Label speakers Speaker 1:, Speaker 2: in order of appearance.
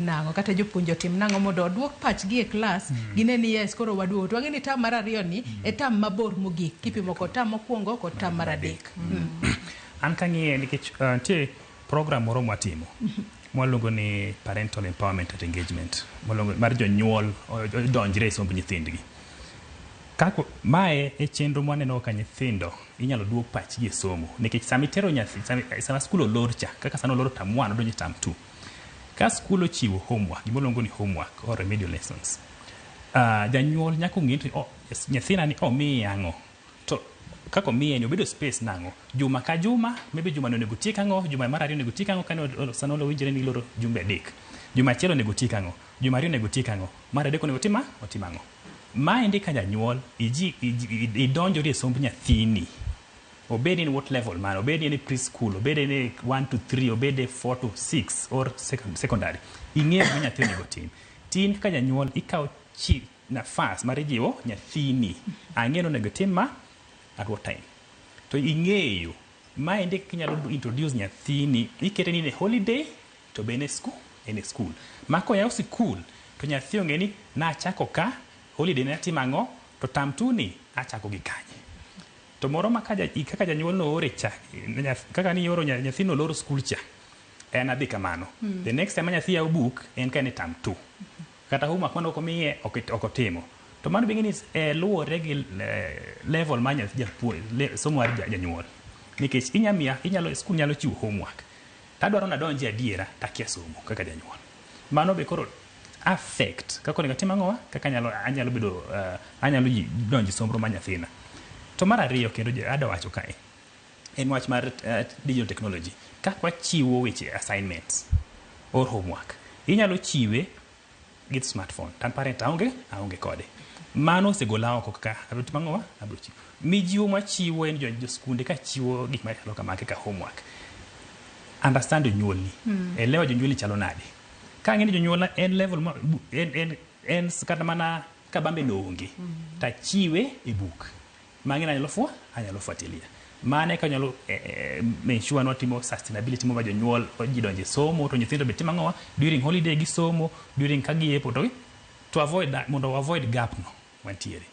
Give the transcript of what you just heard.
Speaker 1: Nang'o kata jopuonj otim nang'o mondo oduok pachgi e klas gine ni yes, koro waduogo to wang'e ni term mar ariyo ni e term mabor mogik kipimo kod term mokwongo kod term mar adek.
Speaker 2: An kang'iye nikech nitie program moro mwatimo mwaluongo ni parental empowerment and engagement, mwaluongo mar jonyuol odonjre e somb nyithindgi. Kako mae e chenro mwaneno ka nyithindo inyalo duok pachgi e somo, nikech sama itero nyathi sama skul olor cha, kaka sani olor term 1 odonjo e term 2, ka skul ochiwo homework, gima ni homework or remedial lessons, janyuol nyaka ong'e ni, oh, nyathina ni omiye ang'o, to kaka omiye ni obedo space nang'o juma ka juma. Maybe juma ni onego tiek ang'o, juma mar ariyo onego tiek ang'o, kane sano owinjore ni iloro jumbe 3, juma achiel onego tiek ang'o, juma 2 onego tiek ang'o, mar adek onego otim ang'o. Maendi ka janyuol iji, idonjori e somb nyathini, obed ni what level man, obed ni en e preschool, obed ni en 1 to 3, obed e 4 to 6 or secondary, ing'eyo gima nyathi onego tim. Tin kaka janyuol ikawo chi nafas mar jiwo nyathini, ang'e ni onego tim ma at what time, to ing'eyo maendi kaka inyalo introduce nyathini, ikete ni en e holiday to be en e school, en e school ma koyaw sikul to nyathi ong'e ni nachako ka holiday ne atimo ang'o, to term 2 ni achako gi kanye. To moro ma kaka janyuol noore cha, kaka nioro nyathino oloro skul cha, en adhi kamano. The next time ma nyathi yawo buk en ka en e term 2, kata homework mane ok omiye ok otimo. To mano be ing'e ni luwore gi level mar japuonj, somo mar janyuol, nikech inya miya inyalo skul nyalo chiwo homework tadwaro nadonji adiera takia somo kaka janyuol, mano be koro affect kaka onego atim ang'owa, kaka anyalo bedo anyalo donjo e somo mar nyathina. To mar ariyo kendo adwa wacho kae en wach mar digital technology, kaka wachiwo weche assignments or homework. Inyalo chiwe gi smartphone to an parent aonge kode, mano osegola oko kaka abiro timo ang'owa, abiro chiwo mijiwo mwachiwo en jo skunde ka chiwo gik machalo kama kaka homework, understand jonyuolni, elewa jonyuolni chalo nade. Ka ang'e ni jonyuolna en level ma, en kata mana kabambe no onge, tachiwe e buk mang'e ni anyalo fuatilia. Mano eka anyalo ensure ni watimo sustainability ma jonyuol ji donjo e somo, to nyithindo be timo ang'owa during holiday gi somo during ka giepo to avoid that, mondo avoid gap no mantiere.